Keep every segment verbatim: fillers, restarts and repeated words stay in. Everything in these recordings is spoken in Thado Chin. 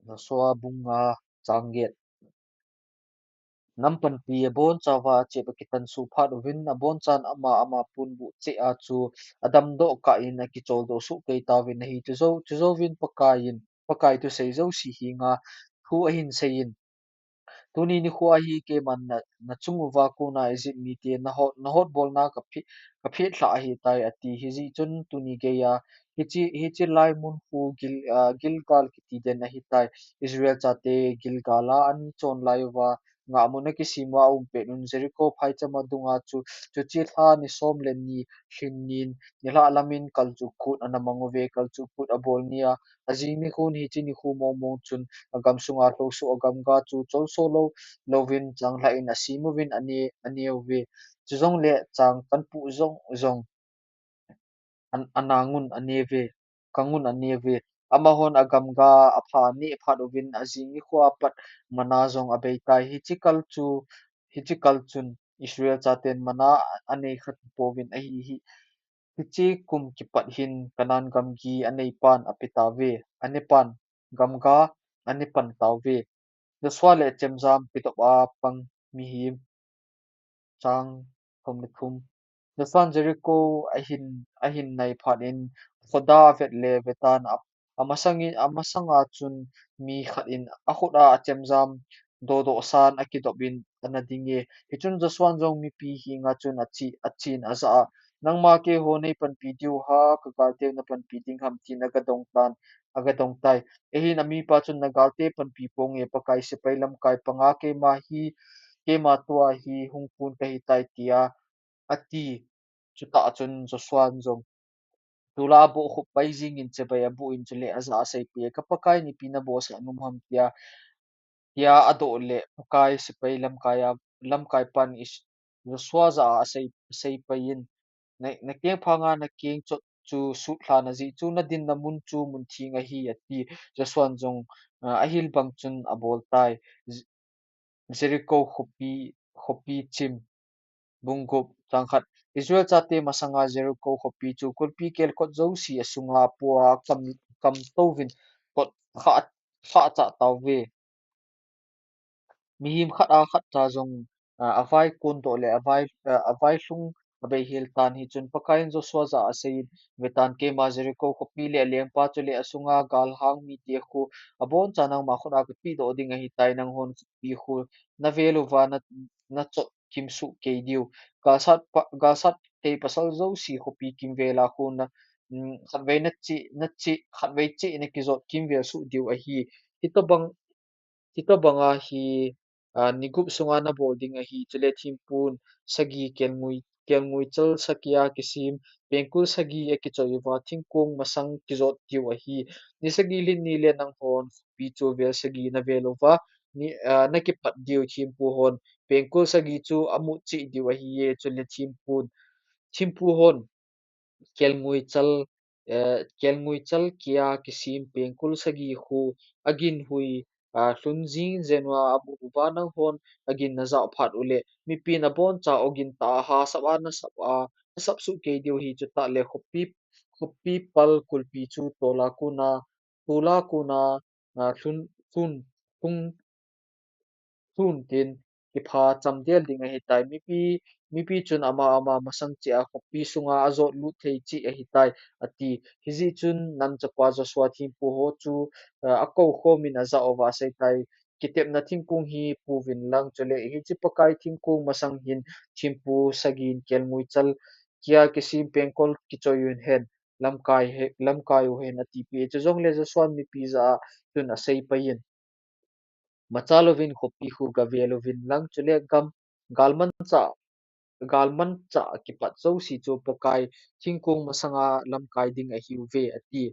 Joshua bung nga chang get. Nam panpi abonchauva achep akitan suh phat uvin, abonchan ama ama ponbuh cheh a chu adamdoh kah in akicholdoh soh kei tauvin ahi. Chujou, chujouvin Pakaiyin, Pakai thusei jouse henga thu ahin seiyin, Tuni nikho hi keiman na, nachung uva kona Egypt mite nahot, nahotbolna kaphe, kaphet lhah ahitai, ati. Hijeh chun tuni geiya hiche, hiche lai mun khu Gil, ah, Gilgal kiti den ahitai. Israel chate Gilgal a ani chon lai uva ngahmun akisem uva aum pet un, Jericho phaicham a dunga chu, chuche lha ni som le ni lhin nin, nilhah lamin kalchuh kut ana mang uve. Kalchuh kut abol nia, ajing nikhon hiche nikho mong mong chun agam sunga lhosoh agamga chu cholso lou, louvin changlhah in asem uvin ane, ane uve. Chujongle chang kanpuh jong, jong an, anangun ane uve, kangun ane uve. Amahon agamga apha neh phat uvin ajing nikho apat mana jong abeitai. Hiche kal chu, hiche kal chun Israel chaten mana anei kha tapouvin ahi hi. Hiche kum kipat hin Canaan gamgi aneipan ape tauve, anepan, gamga anepan tauve. Joshua le chemjam kidop a pang mihem. Chang thum le thum. Joshua'n Jericho ahin, ahin nai phat in, khoda avet le vetan a, amasang in, amasanga chun mi khat in akhut a achemjam dodoh san akidop in ana ding e. Hichun Joshua'n jong mipi henga chun ache, achen ajah a, Nangma keiho neipanpi diu ham, kagalteu napanpi ding ham, tin agadong tan, agadong tai. Ahin amipa chun, Nagalte panpi ponge, Pakai sepai lamkai panga keima hi, keima tua hi hung pun kahitai, tia ati. Chutah chun Joshua'n jong tula abohkhup pai jingin chibai aboh in, chule ajah a aseipeh e, Ka Pakai in ipi nabolsah nom ham, tia, tia adoh le Pakai sepai lamkai a, lamkai pan Is-, Joshua jah a asei, asei pai in, Na, nakeng phanga nakeng chot chu sutlha najeh chu nadinna mun chu mun theng ahi, ati. Joshua'n jong, ah, ahil bang chun abol tai. J-, Jericho khopi, khopi chim. Bung gup, chang khat. Israel chate masanga Jericho khopi chu kulpi kelkot jouse asunga apoh a akam, akam touvin kot kha, khah chah tauve. Mihem khat a khat cha jong, ah, avai kondoh le avai, ah, avai lhung abei hel tan. Hichun Pakaiyin Joshua jah a aseiyin, Vetan, keima Jericho khopi le alengpa chule asunga galhang mite khu abonchan nangma khut a kapedoh ding ahitai. Nanghon khopi khu navel uva na, nachot kimsuh kei diu. Galsat pa, galsat thei pasal jouse khopi kimvel a khu na, um, khatvei nache, nache, khatvei cheh nakijot kimvel suh diu ahi. Hitobang, hitobanga hi, ah, ni gup sunga nabol ding ahi. Chule thempu sagi kelngoi, kelngoi chal sakia kisem pengkul sagi akichoi uva thingkong masang kijot diu ahi. Ni sagi lhin ni le nanghon khopi chu vel sagi navel uva ni, ah, nakipat diu. Thempu hon pengkul sagi chu amut cheh diu ahi e. Chule thempu, thempu hon kelngoi chal, eh, kelngoi chal kia kisem pengkul sagi khu agin hui, ah, lhun jing jen uva amut uva nanghon agin najah phat uleh, mipin aboncha ogin tah a hasap a nasap a, nasap suh kei diu ahi. Chutah le khopi, khopi pal kulpi chu tola kona, tola kona, ah, lhun, lhun, lhun, lhun tin kipha chamdel ding ahitai. Mipi, mipi chun ama, ama masang cheh a khopi sunga ajot lut thei cheh ahitai, ati. Hijeh chun Nun chapa Joshua thempu ho chu, ah, akou khomin ajah uva aseitai. Kitepna thingkong hi puvin lang, chule hiche Pakai thingkong masang hin thempu sagin kelngoi chal kia kisem pengkol kichoi un hen, lamkai he, lamkai u hen, atipeh e. Chujongle Joshua'n mipi jah a chun asei pai in, Machal uvin khopi khu gavel uvin lang, chule gam, galmanchah, galmanchah kipat jouse chu Pakai thingkong masanga lamkai ding ahiuve, ati.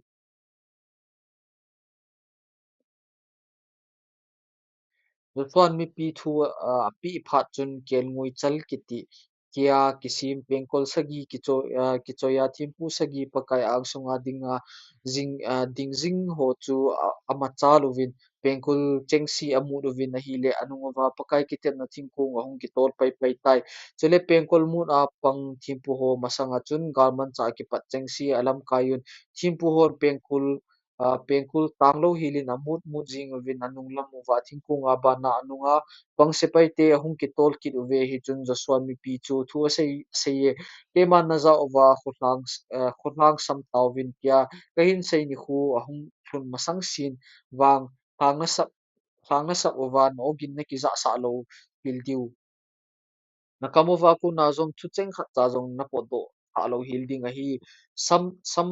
Joshua'n mipi thu, ah, apeh phat chun kelngoi chal kiti kia kisem pengkol sagi kichoi, ah, kichoi a thempu sagi Pakai angsunga dinga jing, ah, ding jing ho chu, ah, amachal uvin, pengkul chengse amut uvin ahile, anung uva Pakai kitepna thingkong ahung kitol pai pai tai. Chule pengkul mut a pang thempu ho masanga chun galmanchah kipat chengse alamkai un. Thempu hon pengkul, ah, pengkul tanglou helin amut mut jing uvin anung lam uva thingkong a bana anunga pang sepaite ahung kitol kit uve. Hichun Joshua mipi chu thu asei, asei e, "Keiman najah uva kholhang, eh, kholhang sam tauvin tia kahin sei nikho ahung lhun masang sin vang, lhang nasap, lhang nasap uva nogin nakijah sah lou hel diu. Nakam uva kona jong thucheng khat cha jong napotdoh sah lou hel ding ahi. Sam, sam,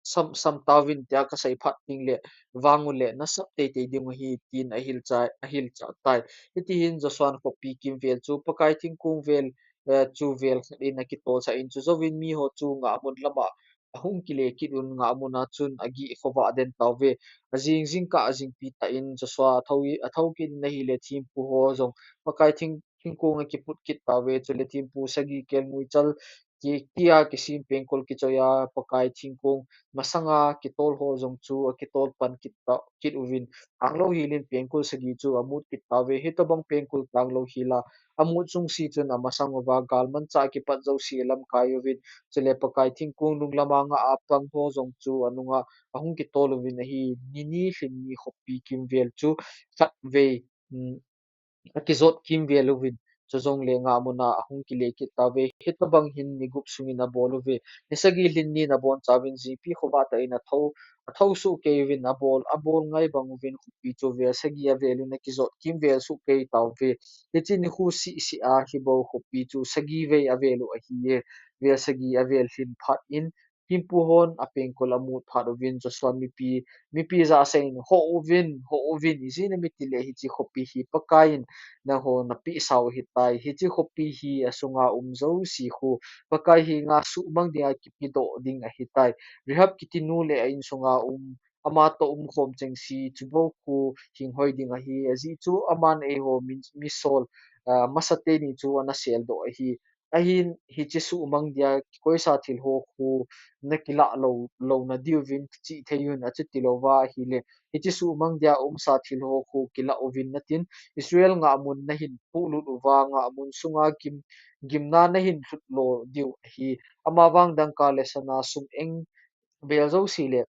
sam, sam tauvin tia kasei phat tengle vang uleh nasap teitei ding ahi," tin ahilchah, ahilchah tai. Hitihin Joshua'n khopi kimvel chu Pakai thingkong vel, eh, chu vel khat in akitolsah in, chujouvin miho chu ngahmun lama ahung kile kit un, ngahmun a chun agih khovah den tauve. Ajing jingkah ajingpi tah in Joshua athou, athou kit in ahile thempu ho jong Pakai thing, thingkong akiput kit tauve. Chule thempu sagi kelngoi chal ki, kia kisem pengkul kichoi a Pakai thingkong masanga kitol ho jong chu akitol pan kit ta, kit uvin, tanglou helin pengkul sagi chu amut kit tauve. Hitobang pengkul tanglou hel a amut sung si chun amasang uva galmanchah kipat jouse alamkai uvin, chule Pakai thingkong nung lama ngah a pang ho jong chu anunga ahung kitol uvin ahi. Ni ni lhin ni khopi kimvel chu khatvei, um, akijot kimvel uvin, chujongle ngahmun a ahung kile kit tauve. Hitobang hin ni gup sungin abol uve. Ni sagi lhin nin abonchauvin jingpi khovah tah in athou, athou sohkei uvin abol, abol ngai bang uvin khopi chu vel sagi avel in akijot kimvel sohkei tauve. Hiche nikho seh seh a hibou khopi chu sagi vei avel u ahi e. Vel sagi avel lhin phat in thempu hon apengkul amut phat uvin Joshua mipi, mipi jah a asei in, "Hoh uvin, hoh uvin, ijeh inem itile hiche khopi hi Pakai in nangho napehsau ahitai. Hiche khopi hi asunga um jouse khu Pakai henga suhmang dinga kipedoh ding ahitai. Rahab kiti nu le a insunga um, ama toh umkhom chengse, chubou khu hinghoi ding ahi. Ajeh chu aman eiho mi, misol, ah, masa teni chu ana seldoh ahi. Ahin hiche suhmang dia kikoisa thil ho khu nakilah lou, louna diuvin chih thei un, achuti louva ahile hiche suhmang dia umsa thil ho khu kilah uvin natin, Israel ngahmun nahin pohlut uva, ngahmun sunga gim, gimna nahin lhut lo diu ahi. Amavang dangka le sana sum eng bel jouse le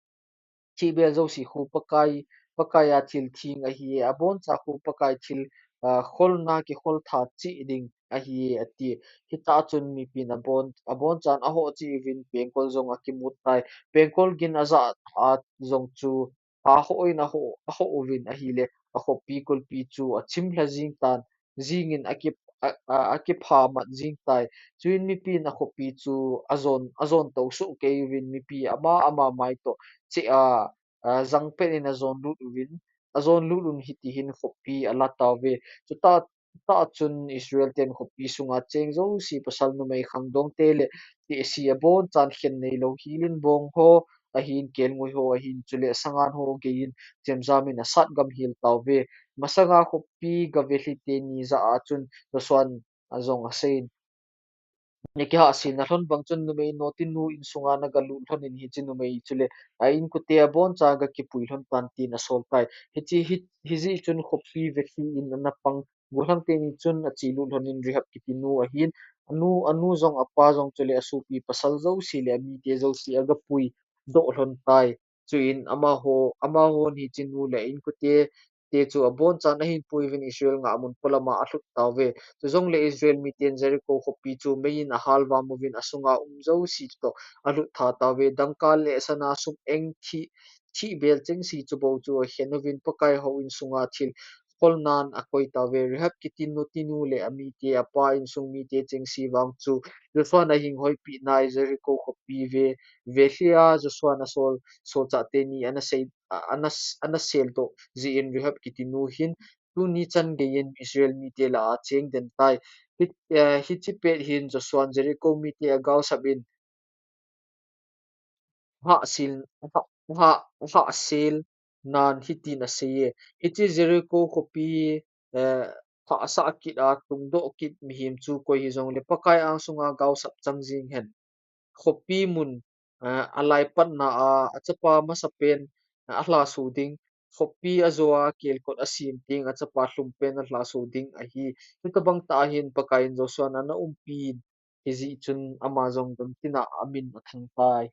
thihbel jouse khu Pakai, Pakai a thil theng ahi e, aboncha khu Pakai thil, ah, kholna kikhol tha cheh ding ahi e," ati. Hitia chun mipin abon, abonchan ahoh cheh uvin pengkul jong akimut tai. Pengkul gin ajah a jong chu ahoh in ahoh, ahoh uvin ahile, akhopi kulpi chu achim lha jing tan, jingin aki, a, a, akipha mat jing tai. Chuin mipin akhopi chu ajon, ajon tou sohkei uvin mipi ama, ama mai toh cheh a, a, jangpet in ajon lut uvin, ajon lut un hitihin khopi ala tauve. Chuta, ta chun Israel ten khopi sunga cheng jouse pasal numei khangdong te le tehse abonchan khen neilou helin bong ho ahin, kelngoi ho ahin, chule sangan ho geiyin chemjam in asat gam hel tauve. Masanga khopi gave lhi teni jah a chun Joshua'n ajong asei in, "Nakihahselna lhon bang chun numei notinu insunga nagalut lhon in hiche numei chule a inkote aboncha gakipui lhon tan," tin asol tai. Hiche hi, hijeh chun khopi ve lhi in ana pang gollhang teni chun achelut lhon in Rahab kiti nu ahin, anu, anu jong apa jong chule asopi pasal jouse le amite jouse agapuidoh lhon tai. Chuin amaho, amahon hiche nu le inkote te chu abonchan ahin pui uvin Israel ngahmun polama alhut tauve. Chujongle Israel miten Jericho khopi chu meiyin ahalvam uvin asunga um jouse toh alhut tha tauve. Dangka le sana sum eng thih, thihbel chengse chubou chu akhen uvin Pakai houin sunga thil kholnan akoi tauve. Rahab kiti notinu le amite, apa insung mite chengse vang chu Joshua'n ahinghoipeh nai. Jericho khopi ve, ve lhi a Joshua'n asol, solchah teni ana sei, a, ana, ana seldoh jeh in Rahab kiti nu hin tuni chan geiyin Israel mite lah a cheng den tai. Hi, eh, hiche pet hin Joshua'n Jericho mite agaosap in, hahsel, hah, hah, hahselnan hitin asei e, "Hiche Jericho khopi, eh, hahsah kit a tungdoh kit mihem chu koi hijongle Pakai angsunga gaosap chang jeng hen. Khopi mun, eh, alaipatna a achapa masapen, eh, alhaso ding, khopi ajoa kelkot asem teng achapa lhumpen alhaso ding ahi." Hitobang tah ahin Pakaiyin Joshua'n ana umpin, hijeh chun ama jong gamtina amin athang tai.